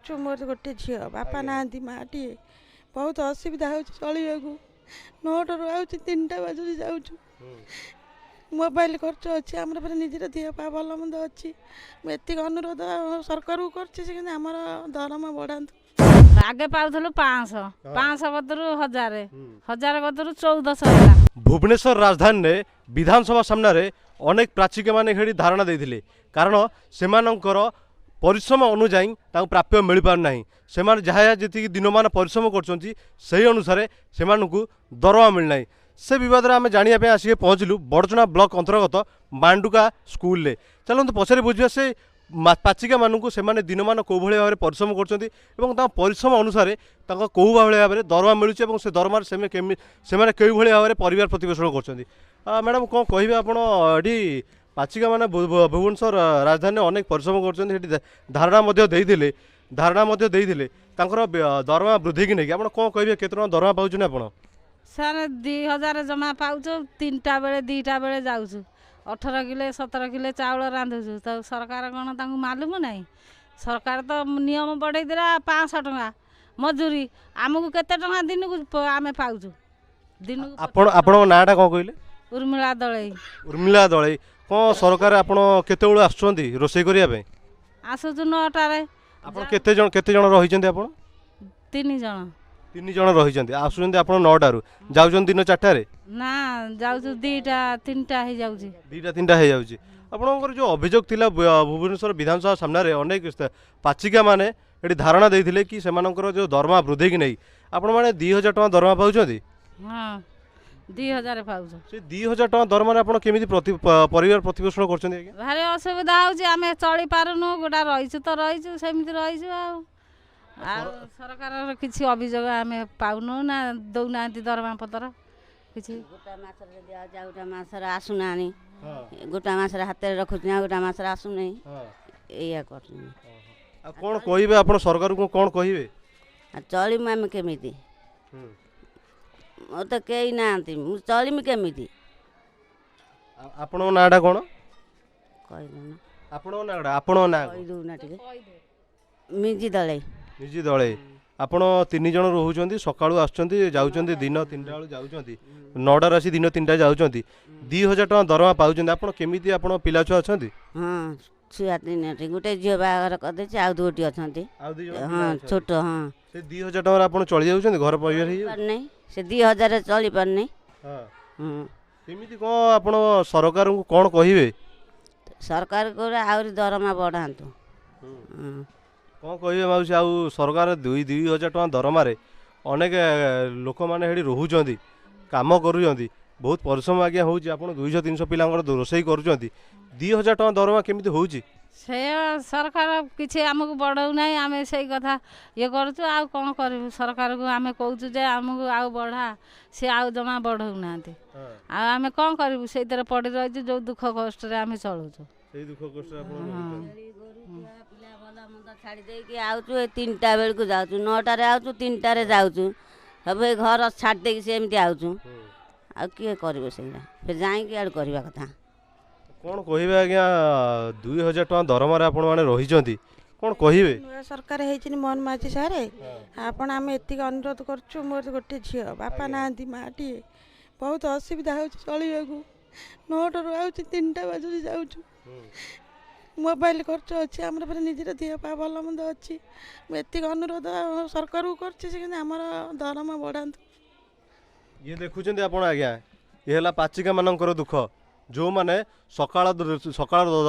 କରୁଛୁ। ମୋର ଗୋଟେ ଝିଅ, ବାପା ନାହାନ୍ତି, ମାଆଟିଏ। ବହୁତ ଅସୁବିଧା ହେଉଛି ଚଳିବାକୁ। 9ଟାରୁ ଆଉଛି, 3ଟା ବାଜୁଛି ଯାଉଛୁ। ମୋବାଇଲ ଖର୍ଚ୍ଚ ଅଛି ଆମର, ପରେ ନିଜର ଦେହ ପା ଭଲ ମନ୍ଦ ଅଛି। ମୁଁ ଏତିକି ଅନୁରୋଧ ସରକାରକୁ କରୁଛି ସେ କିନ୍ତୁ ଆମର ଦରମା ବଢ଼ାନ୍ତୁ। ଆଗେ ପାଉଥିଲୁ 500, 500 କତରୁ 1000, 1000 କତରୁ 1400 ହେଲା। ଭୁବନେଶ୍ୱର ରାଜଧାନୀରେ ବିଧାନସଭା ସାମ୍ନାରେ ଅନେକ ପ୍ରାଚୀକମାନେ ସେଠି ଧାରଣା ଦେଇଥିଲେ, କାରଣ ସେମାନଙ୍କର ପରିଶ୍ରମ ଅନୁଯାୟୀ ତାଙ୍କୁ ପ୍ରାପ୍ୟ ମିଳିପାରୁନାହିଁ। ସେମାନେ ଯାହା ଯାହା ଯେତିକି ଦିନମାନ ପରିଶ୍ରମ କରୁଛନ୍ତି, ସେହି ଅନୁସାରେ ସେମାନଙ୍କୁ ଦରମା ମିଳିନାହିଁ। ସେ ବିବାଦରେ ଆମେ ଜାଣିବା ପାଇଁ ଆସିକି ପହଞ୍ଚିଲୁ ବଡ଼ଚଣା ବ୍ଲକ ଅନ୍ତର୍ଗତ ମାଣ୍ଡୁକା ସ୍କୁଲରେ। ଚାଲନ୍ତୁ ପଚାରି ବୁଝିବା ସେ ପାଚିକାମାନଙ୍କୁ ସେମାନେ ଦିନମାନ କେଉଁଭଳି ଭାବରେ ପରିଶ୍ରମ କରୁଛନ୍ତି ଏବଂ ତାଙ୍କ ପରିଶ୍ରମ ଅନୁସାରେ ତାଙ୍କ କେଉଁ ଭଳି ଭାବରେ ଦରମା ମିଳୁଛି ଏବଂ ସେ ଦରମାରେ ସେମାନେ କେଉଁଭଳି ଭାବରେ ପରିବାର ପ୍ରତିପୋଷଣ କରୁଛନ୍ତି। ମ୍ୟାଡ଼ାମ୍, କ'ଣ କହିବେ ଆପଣ? ଏଠି ପାଚିକାମାନେ ଭୁବନେଶ୍ୱର ରାଜଧାନୀରେ ଅନେକ ପରିଶ୍ରମ କରୁଛନ୍ତି, ସେଠି ଧାରଣା ମଧ୍ୟ ଦେଇଥିଲେ ତାଙ୍କର ଦରମା ବୃଦ୍ଧିକି ନେଇକି। ଆପଣ କ'ଣ କହିବେ, କେତେ ଟଙ୍କା ଦରମା ପାଉଛନ୍ତି ଆପଣ? ସାର୍, 2000 ଜମା ପାଉଛୁ। 3ଟା ବେଳେ, 2ଟା ବେଳେ ଯାଉଛୁ। 18 କିଲୋ, 17 କିଲୋ ଚାଉଳ ରାନ୍ଧୁଛୁ। ତ ସରକାର କ'ଣ ତାଙ୍କୁ ମାଲୁମ ନାହିଁ? ସରକାର ତ ନିୟମ ବଢ଼େଇ ଦେଲା 500 ଟଙ୍କା ମଜୁରୀ। ଆମକୁ କେତେ ଟଙ୍କା ଦିନକୁ ଆମେ ପାଉଛୁ ଦିନକୁ? ଆପଣ ଆପଣଙ୍କ ନାଁଟା କ'ଣ କହିଲେ? ଉର୍ମିଳା ଦଳେଇ। ଉର୍ମିଳା ଦଳେଇ। କ'ଣ ସରକାର, ଆପଣ କେତେବେଳୁ ଆସୁଛନ୍ତି ରୋଷେଇ କରିବା ପାଇଁ? ଆସୁଛୁ 9ଟାରେ। ଆପଣ କେତେ ଜଣ ରହିଛନ୍ତି ଆପଣ? 3 ଜଣ। 3 ଜଣ ରହିଛନ୍ତି। ଆସୁଛନ୍ତି ଆପଣ 9ଟାରୁ, ଯାଉଛନ୍ତି ଦିନ 4ଟାରେ? ନା, ଯାଉଛୁ 2ଟା 3ଟା ହେଇଯାଉଛି। 2ଟା 3ଟା ହେଇଯାଉଛି। ଆପଣଙ୍କର ଯେଉଁ ଅଭିଯୋଗ ଥିଲା, ଭୁବନେଶ୍ୱର ବିଧାନସଭା ସାମ୍ନାରେ ଅନେକ ପାଚିକା ମାନେ ଏଠି ଧାରଣା ଦେଇଥିଲେ କି ସେମାନଙ୍କର ଯେଉଁ ଦରମା ବୃଦ୍ଧିକି ନେଇ, ଆପଣମାନେ 2000 ଟଙ୍କା ଦରମା ପାଉଛନ୍ତି? ହଁ, 2000 ପାଉଛୁ। ସେ 2000 ଟଙ୍କା ଦରମାରେ ଆପଣ କେମିତି ପରିବାର ପ୍ରତିପୋଷଣ କରୁଛନ୍ତି ଆଜ୍ଞା? ଭାରି ଅସୁବିଧା ହେଉଛି, ଆମେ ଚଳି ପାରୁନୁ। ଗୋଟା ରହିଛୁ ତ ରହିଛୁ, ସେମିତି ରହିଛୁ। ଆଉ ସରକାରର କିଛି ଅଭିଯୋଗ ଆମେ ପାଉନୁ ନା, ଦଉନାହାନ୍ତି ଦରମା ପତ୍ର କିଛି। ଗୋଟା ମାସରେ ଦିଆଯାଉଛି, ଆଉ ଗୋଟା ମାସରେ ଆସୁନାହାନ୍ତି। ଗୋଟା ମାସରେ ହାତରେ ରଖୁଛନ୍ତି, ଆଉ ଗୋଟା ମାସରେ ଆସୁନାହିଁ। ଏଇଆ କରୁଛନ୍ତି। ଆଉ କ'ଣ କହିବେ ଆପଣ ସରକାରକୁ, କ'ଣ କହିବେ? ଆଉ ଚଳିମୁ ଆମେ କେମିତି? ମୋର ତ କେହି ନାହାନ୍ତି, ମୁଁ ଚଳିମି କେମିତି? ଆପଣଙ୍କ ନାଁଟା କ'ଣ? କହିଦଉନା। ଆପଣଙ୍କ ନାଁଟା, ଆପଣଙ୍କ ନାଁ? କହିଦଉନା ଟିକେ। ମିଞ୍ଜି ଦଳେଇ। ମିଞ୍ଜି ଦଳେଇ। ଆପଣ 3 ଜଣ ରହୁଛନ୍ତି, ସକାଳୁ ଆସୁଛନ୍ତି, ଯାଉଛନ୍ତି ଦିନ 3ଟା ବେଳୁ ଯାଉଛନ୍ତି, 9ଟାରୁ ଆସି ଦିନ 3ଟା ଯାଉଛନ୍ତି, 2000 ଟଙ୍କା ଦରମା ପାଉଛନ୍ତି। ଆପଣ କେମିତି, ଆପଣ ପିଲା ଛୁଆ ଅଛନ୍ତି? ହଁ, ଛୁଆ ତିନିଟି। ଗୋଟେ ଝିଅ ବାହାଘର କରିଦେଇଛି, ଆଉ ଦୁଇଟି ଅଛନ୍ତି। ଆଉ 2 ଜଣ? ହଁ, ଛୋଟ, ହଁ। ସେ 2000 ଟଙ୍କାରେ ଆପଣ ଚଳି ଯାଉଛନ୍ତି, ଘର ପରିବାର ହେଇଯାଉଛି? ପାରୁନାହିଁ, ସେ 2000 ଚଳି ପାରୁନାହିଁ। ହଁ। କେମିତି କ'ଣ ଆପଣ ସରକାରଙ୍କୁ କ'ଣ କହିବେ? ସରକାର ଆହୁରି ଦରମା ବଢ଼ାନ୍ତୁ। ହଁ। କ'ଣ କହିବେ ମାଉସୀ? ଆଉ ସରକାର 2000 ଟଙ୍କା ଦରମାରେ ଅନେକ ଲୋକମାନେ ସେଠି ରହୁଛନ୍ତି, କାମ କରୁଛନ୍ତି, ବହୁତ ପରିଶ୍ରମ ଆଜ୍ଞା ହେଉଛି। ଆପଣ 200 300 ପିଲାଙ୍କର ରୋଷେଇ କରୁଛନ୍ତି, 2000 ଟଙ୍କା ଦରମା କେମିତି ହେଉଛି? ସେ ସରକାର କିଛି ଆମକୁ ବଢ଼ଉନାହିଁ। ଆମେ ସେଇ କଥା ଇଏ କରୁଛୁ, ଆଉ କ'ଣ କରିବୁ? ସରକାରକୁ ଆମେ କହୁଛୁ ଯେ ଆମକୁ ଆଉ ବଢ଼ା, ସେ ଆଉ ଜମା ବଢ଼ଉନାହାନ୍ତି। ଆଉ ଆମେ କ'ଣ କରିବୁ? ସେଇଥିରେ ପଡ଼ି ରହିଛୁ, ଯେଉଁ ଦୁଃଖ କଷ୍ଟରେ ଆମେ ଚଳୁଛୁ। ସେଇ ଦୁଃଖ କଷ୍ଟରେ ଆପଣ? ପିଲା ଭଲ ମନ୍ଦ ଛାଡ଼ି ଦେଇକି ଆଉଛୁ। ଏ 3ଟା ବେଳକୁ ଯାଉଛୁ, 9ଟାରେ ଆଉଛୁ, 3ଟାରେ ଯାଉଛୁ। ସବୁ ଏ ଘର ଛାଡ଼ି ଦେଇକି ସେମିତି ଆଉଛୁ। ଆଉ କିଏ କରିବ ସେଇଟା? ଫେର ଯାଇକି ଆଡ଼ୁ କରିବା କଥା। କ'ଣ କହିବେ ଆଜ୍ଞା? 2000 ଟଙ୍କା ଦରମାରେ ଆପଣମାନେ ରହିଛନ୍ତି, କ'ଣ କହିବେ? ନୂଆ ସରକାର ହେଇଛି ମୋହନ ମାଝୀ ସାର୍, ଆପଣ ଆମେ ଏତିକି ଅନୁରୋଧ କରୁଛୁ। ମୋର ଗୋଟେ ଝିଅ, ବାପା ନାହାନ୍ତି, ମାଆଟିଏ। ବହୁତ ଅସୁବିଧା ହେଉଛି ଚଳିବାକୁ। 9ଟାରୁ ଆଉଛି, 3ଟା ବାଜୁଛି ଯାଉଛୁ। ମୋବାଇଲ ଖର୍ଚ୍ଚ ଅଛି ଆମର, ପରେ ନିଜର ଦେହ ପା ଭଲ ମନ୍ଦ ଅଛି। ମୁଁ ଏତିକି ଅନୁରୋଧ ସରକାରକୁ କରୁଛି ସେ କିନ୍ତୁ ଆମର ଦରମା ବଢ଼ାନ୍ତୁ। ଇଏ ଦେଖୁଛନ୍ତି ଆପଣ ଆଜ୍ଞା, ଇଏ ହେଲା ପାଚିକାମାନଙ୍କର ଦୁଃଖ, ଯେଉଁମାନେ ସକାଳ ସକାଳ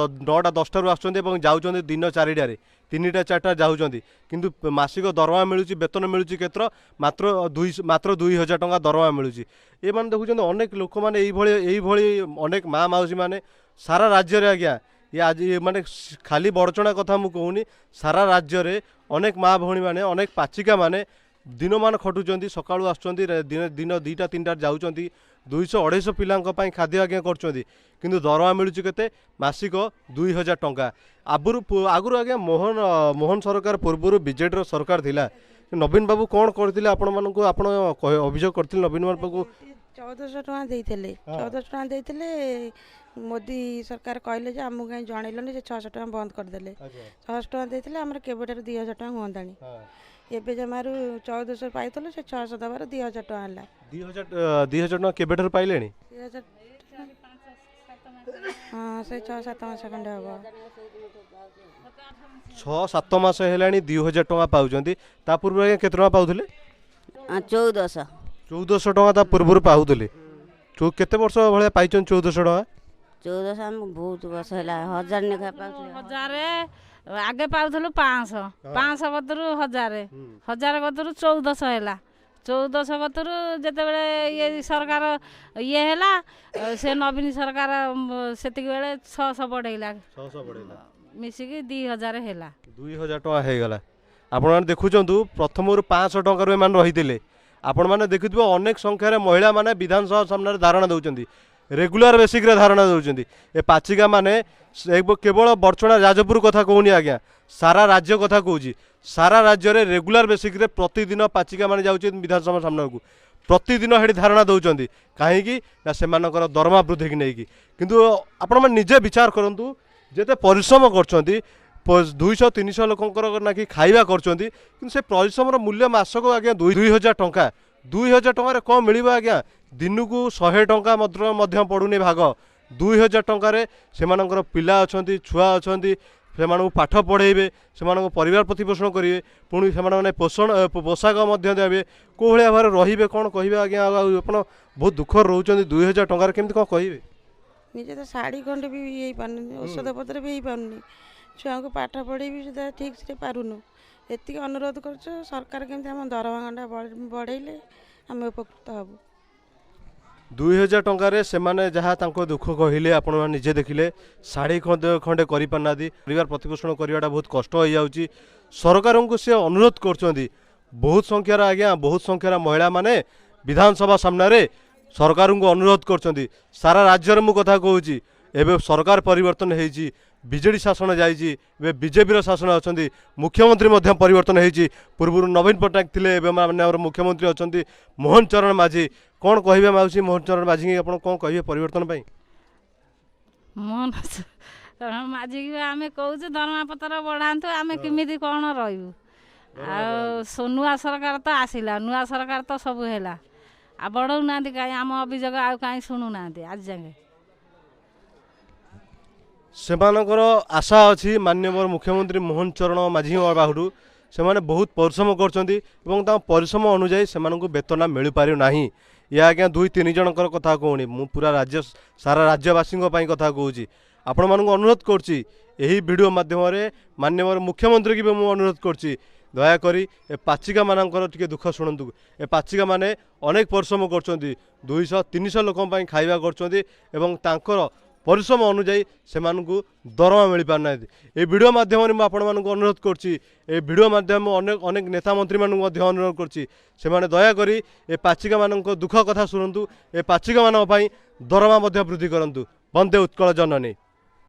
9ଟା 10ଟାରୁ ଆସୁଛନ୍ତି ଏବଂ ଯାଉଛନ୍ତି ଦିନ 4ଟାରେ, 3ଟା 4ଟା ଯାଉଛନ୍ତି। କିନ୍ତୁ ମାସିକ ଦରମା ମିଳୁଛି, ବେତନ ମିଳୁଛି କେତେ? ମାତ୍ର 2000 ଟଙ୍କା ଦରମା ମିଳୁଛି। ଏମାନେ ଦେଖୁଛନ୍ତି, ଅନେକ ଲୋକମାନେ ଏଇଭଳି ଅନେକ ମା ମାଉସୀମାନେ ସାରା ରାଜ୍ୟରେ ଆଜ୍ଞା। ଇଏ ଆଜି ମାନେ ଖାଲି ବଡ଼ଚଣା କଥା ମୁଁ କହୁନି, ସାରା ରାଜ୍ୟରେ ଅନେକ ମା ଭଉଣୀମାନେ, ଅନେକ ପାଚିକାମାନେ ଦିନମାନ ଖଟୁଛନ୍ତି। ସକାଳୁ ଆସୁଛନ୍ତି, ଦିନ ଦିନ 2ଟା 3ଟା ଯାଉଛନ୍ତି, 200 250 ପିଲାଙ୍କ ପାଇଁ ଖାଦ୍ୟ ଆଜ୍ଞା କରୁଛନ୍ତି। କିନ୍ତୁ ଦରମା ମିଳୁଛି କେତେ? ମାସିକ 2000 ଟଙ୍କା। ଆଗରୁ ଆଜ୍ଞା ମୋହନ ସରକାର ପୂର୍ବରୁ ବିଜେଡ଼ିର ସରକାର ଥିଲା। ନବୀନ ବାବୁ କ'ଣ କରିଥିଲେ ଆପଣମାନଙ୍କୁ? ଆପଣ ଅଭିଯୋଗ କରିଥିଲେ ନବୀନ ବାବୁକୁ? 1400 ଟଙ୍କା ଦେଇଥିଲେ, 1400 ଟଙ୍କା ଦେଇଥିଲେ। ମୋଦି ସରକାର କହିଲେ ଯେ ଆମକୁ କାହିଁ ଜଣେଇଲନି, ସେ 600 ଟଙ୍କା ବନ୍ଦ କରିଦେଲେ। 600 ଟଙ୍କା ଦେଇଥିଲେ ଆମର କେବେଠାରୁ 2000 ଟଙ୍କା ହୁଅନ୍ତାଣି। ଏବେ ଜମାରୁ 1400 ପାଇଥିଲୁ, ସେ 600 ଦେବାରୁ 2000 ଟଙ୍କା ହେଲା। 2000 ଟଙ୍କା କେବେଠାରୁ ପାଇଲେଣି? 2000, ହଁ, ସେ 6-7 ମାସ ଖଣ୍ଡେ ହେବ। 6-7 ମାସ ହେଲାଣି 2000 ଟଙ୍କା ପାଉଛନ୍ତି। ତା ପୂର୍ବରୁ ଆଜ୍ଞା କେତେ ଟଙ୍କା ପାଉଥିଲେ? 1400। 1400 ଟଙ୍କା ତା ପୂର୍ବରୁ ପାଉଥିଲେ। କେତେ ବର୍ଷ ଭଳିଆ ପାଇଛନ୍ତି 1400 ଟଙ୍କା? 1400 ଆମକୁ ବହୁତ ବର୍ଷ ହେଲା, 1000 ଲେଖା ପାଉଥିଲେ। 1000 ଆଗେ ପାଉଥିଲୁ, 500, 500 କତରୁ 1000, 1000 କତରୁ 1400 ହେଲା। 1400 କତରୁ ଯେତେବେଳେ ଇଏ ସରକାର ଇଏ ହେଲା, ସେ ନବୀନ ସରକାର, ସେତିକି ବେଳେ 600 ବଢ଼େଇଲା, 600 ବଢ଼େଇଲା, ମିଶିକି 2000 ହେଲା। 2000 ଟଙ୍କା ହେଇଗଲା। ଆପଣମାନେ ଦେଖୁଛନ୍ତି, ପ୍ରଥମରୁ 500 ଟଙ୍କାରୁ ଏମାନେ ରହିଥିଲେ। ଆପଣମାନେ ଦେଖୁଥିବେ ଅନେକ ସଂଖ୍ୟାରେ ମହିଳାମାନେ ବିଧାନସଭା ସାମ୍ନାରେ ଧାରଣା ଦେଉଛନ୍ତି, ରେଗୁଲାର ବେସିକ୍ରେ ଧାରଣା ଦେଉଛନ୍ତି। ଏ ପାଚିକା ମାନେ କେବଳ ବର୍ଚଣା ଯାଜପୁର କଥା କହୁନି ଆଜ୍ଞା, ସାରା ରାଜ୍ୟ କଥା କହୁଛି। ସାରା ରାଜ୍ୟରେ ରେଗୁଲାର ବେସିକ୍ରେ ପ୍ରତିଦିନ ପାଚିକା ମାନେ ଯାଉଛନ୍ତି ବିଧାନସଭା ସାମ୍ନାକୁ, ପ୍ରତିଦିନ ସେଠି ଧାରଣା ଦେଉଛନ୍ତି। କାହିଁକି ନା ସେମାନଙ୍କର ଦରମା ବୃଦ୍ଧିକି ନେଇକି। କିନ୍ତୁ ଆପଣମାନେ ନିଜେ ବିଚାର କରନ୍ତୁ, ଯେତେ ପରିଶ୍ରମ କରୁଛନ୍ତି, 200 300 ଲୋକଙ୍କର ନାକି ଖାଇବା କରୁଛନ୍ତି, କିନ୍ତୁ ସେ ପରିଶ୍ରମର ମୂଲ୍ୟ ମାସକୁ ଆଜ୍ଞା 2000 ଟଙ୍କା। 2000 ଟଙ୍କାରେ କ'ଣ ମିଳିବ ଆଜ୍ଞା? ଦିନକୁ 100 ଟଙ୍କା ମଧ୍ୟ ପଡ଼ୁନି ଭାଗ। 2000 ଟଙ୍କାରେ ସେମାନଙ୍କର ପିଲା ଅଛନ୍ତି, ଛୁଆ ଅଛନ୍ତି, ସେମାନଙ୍କୁ ପାଠ ପଢ଼େଇବେ, ସେମାନଙ୍କ ପରିବାର ପ୍ରତିପୋଷଣ କରିବେ, ପୁଣି ସେମାନେ ପୋଷଣ ପୋଷାକ ମଧ୍ୟ ଦେବେ, କେଉଁ ଭଳିଆ ଭାବରେ ରହିବେ, କ'ଣ କହିବେ ଆଜ୍ଞା? ଆଉ ଆପଣ ବହୁତ ଦୁଃଖରେ ରହୁଛନ୍ତି। 2000 ଟଙ୍କାରେ କେମିତି କ'ଣ କହିବେ? ନିଜେ ତ ଶାଢ଼ୀ ଖଣ୍ଡେ ବି ହେଇପାରୁନି, ଔଷଧ ପତ୍ର ବି ହେଇପାରୁନି, ଛୁଆଙ୍କୁ ପାଠ ପଢ଼େଇ ବି ସୁଦ୍ଧା ଠିକ୍ସେ ପାରୁନୁ। ଏତିକି ଅନୁରୋଧ କରୁଛୁ, ସରକାର କେମିତି ଆମ ଦରମା ଗଣ୍ଡା ବଢ଼େଇଲେ ଆମେ ଉପକୃତ ହେବୁ। 2000 ଟଙ୍କାରେ ସେମାନେ ଯାହା ତାଙ୍କ ଦୁଃଖ କହିଲେ ଆପଣମାନେ ନିଜେ ଦେଖିଲେ। ଶାଢ଼ୀ ଖଣ୍ଡେ ଖଣ୍ଡେ କରିପାରୁନାହାନ୍ତି, ପରିବାର ପ୍ରତିପୋଷଣ କରିବାଟା ବହୁତ କଷ୍ଟ ହେଇଯାଉଛି। ସରକାରଙ୍କୁ ସେ ଅନୁରୋଧ କରୁଛନ୍ତି। ବହୁତ ସଂଖ୍ୟାରେ ଆଜ୍ଞା, ବହୁତ ସଂଖ୍ୟାରେ ମହିଳାମାନେ ବିଧାନସଭା ସାମ୍ନାରେ ସରକାରଙ୍କୁ ଅନୁରୋଧ କରୁଛନ୍ତି। ସାରା ରାଜ୍ୟରେ ମୁଁ କଥା କହୁଛି। ଏବେ ସରକାର ପରିବର୍ତ୍ତନ ହେଇଛି, ବିଜେଡ଼ି ଶାସନ ଯାଇଛି, ଏବେ ବିଜେପିର ଶାସନ ଅଛନ୍ତି। ମୁଖ୍ୟମନ୍ତ୍ରୀ ମଧ୍ୟ ପରିବର୍ତ୍ତନ ହେଇଛି। ପୂର୍ବରୁ ନବୀନ ପଟ୍ଟନାୟକ ଥିଲେ, ଏବେ ମାନ୍ୟବର ମୁଖ୍ୟମନ୍ତ୍ରୀ ଅଛନ୍ତି ମୋହନ ଚରଣ ମାଝୀ। କ'ଣ କହିବେ ମାଉସୀ, ମୋହନ ଚରଣ ମାଝୀକି ଆପଣ କ'ଣ କହିବେ ପରିବର୍ତ୍ତନ ପାଇଁ? ମୋହନ ଚରଣ ମାଝୀକି ଆମେ କହୁଛୁ ଦରମା ପତ୍ର ବଢ଼ାନ୍ତୁ, ଆମେ କେମିତି କ'ଣ ରହିବୁ। ଆଉ ନୂଆ ସରକାର ତ ଆସିଲା, ନୂଆ ସରକାର ତ ସବୁ ହେଲା, ଆଉ ବଢ଼ଉନାହାନ୍ତି କାହିଁ? ଆମ ଅଭିଯୋଗ ଆଉ କାହିଁ ଶୁଣୁନାହାନ୍ତି ଆଜି ଯାକେ। ସେମାନଙ୍କର ଆଶା ଅଛି ମାନ୍ୟବର ମୁଖ୍ୟମନ୍ତ୍ରୀ ମୋହନ ଚରଣ ମାଝୀଙ୍କ ପାଖରୁ। ସେମାନେ ବହୁତ ପରିଶ୍ରମ କରୁଛନ୍ତି ଏବଂ ତାଙ୍କ ପରିଶ୍ରମ ଅନୁଯାୟୀ ସେମାନଙ୍କୁ ବେତନ ମିଳିପାରୁନାହିଁ। ଇଏ ଆଜ୍ଞା 2-3 ଜଣଙ୍କର କଥା କହୁନି ମୁଁ, ପୁରା ରାଜ୍ୟ, ସାରା ରାଜ୍ୟବାସୀଙ୍କ ପାଇଁ କଥା କହୁଛି। ଆପଣମାନଙ୍କୁ ଅନୁରୋଧ କରୁଛି ଏହି ଭିଡ଼ିଓ ମାଧ୍ୟମରେ, ମାନ୍ୟବର ମୁଖ୍ୟମନ୍ତ୍ରୀକି ବି ମୁଁ ଅନୁରୋଧ କରୁଛି, ଦୟାକରି ଏ ପାଚିକାମାନଙ୍କର ଟିକେ ଦୁଃଖ ଶୁଣନ୍ତୁ। ଏ ପାଚିକାମାନେ ଅନେକ ପରିଶ୍ରମ କରୁଛନ୍ତି, 200 300 ଲୋକଙ୍କ ପାଇଁ ଖାଇବା କରୁଛନ୍ତି ଏବଂ ତାଙ୍କର ପରିଶ୍ରମ ଅନୁଯାୟୀ ସେମାନଙ୍କୁ ଦରମା ମିଳିପାରୁନାହାନ୍ତି। ଏ ଭିଡ଼ିଓ ମାଧ୍ୟମରେ ମୁଁ ଆପଣମାନଙ୍କୁ ଅନୁରୋଧ କରୁଛି। ଏ ଭିଡ଼ିଓ ମାଧ୍ୟମରେ ମୁଁ ଅନେକ ଅନେକ ନେତା ମନ୍ତ୍ରୀମାନଙ୍କୁ ମଧ୍ୟ ଅନୁରୋଧ କରୁଛି, ସେମାନେ ଦୟାକରି ଏ ପାଚିକାମାନଙ୍କ ଦୁଃଖ କଥା ଶୁଣନ୍ତୁ, ଏ ପାଚିକାମାନଙ୍କ ପାଇଁ ଦରମା ମଧ୍ୟ ବୃଦ୍ଧି କରନ୍ତୁ। ବନ୍ଦେ ଉତ୍କଳ ଜନନୀ।